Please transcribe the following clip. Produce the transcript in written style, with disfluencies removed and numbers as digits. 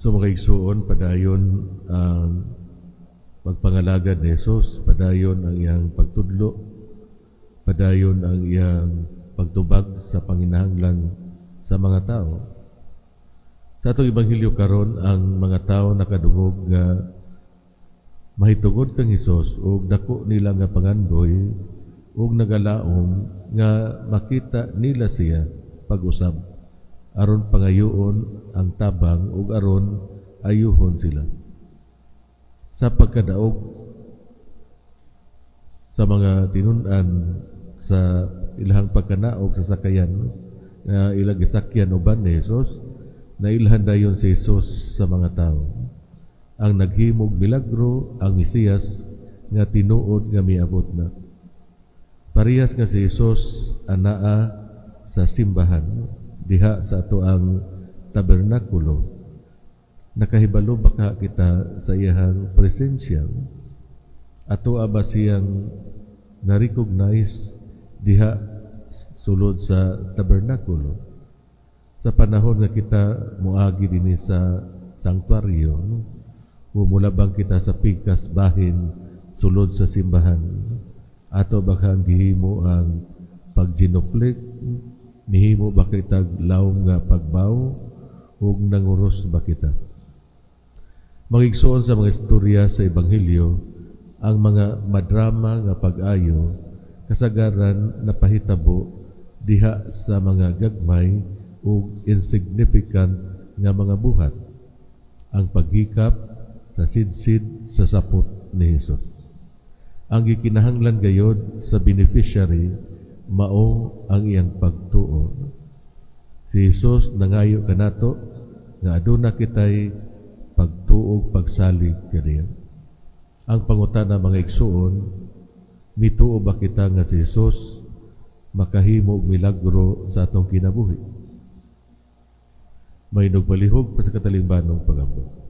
So, mga igsuon, padayon ang pagpangalagad ni Jesus, padayon ang iyang pagtudlo, padayon ang iyang pagtubag sa panginahanglan sa mga tao. Sa atong ebanghelyo karon, ang mga tao nakadungog nga mahitungod kang Hesus ug dako nila nga pangandoy ug nagalaom nga makita nila siya pag-usab aron pangayoon ang tabang ug aron ayuhon sila. Sa pagkadaog sa mga tinun-an sa ilahang pagkanaog sa sakayan nga ilang gisakyan uban ni Jesus, nailhan dayon si Jesus sa mga tao. Ang naghimog milagro, ang Mesiyas nga tinuod nga miabot na. Parehas nga si Jesus anaa sa simbahan diha sa atoang tabernakulo. Nakahibalo ba ka kita sa iyahang presensya? Ato ba siyang na-recognize diha sulod sa tabernakulo? Sa panahon nga kita muagi dinhi sa sanktuaryo, mulabang kita sa pikas bahin sulod sa simbahan, ato ba kang gihimo ang paggenuflect? Nihimo ba kita lawom nga pagbow ug nanguros ba kita? Mga igsuon, sa mga istorya sa ebanghelyo, ang mga madrama nga pag-ayo kasagaran napahitabo diha sa mga gagmay ug insignificant nga mga buhat, ang paghikap sa sidsid sa sapot ni Hesus. Ang gikinahanglan gayod sa beneficiary mao ang iyang pagtuo. Si Jesus nangayo kanato nga aduna kitay pagtuo, pagsalig kaniya. Ang pangutana, mga igsuon, mituo ba kita nga si Jesus makahimo og milagro sa atong kinabuhi? May nagbalihog pa sa katalingbanong pagampo.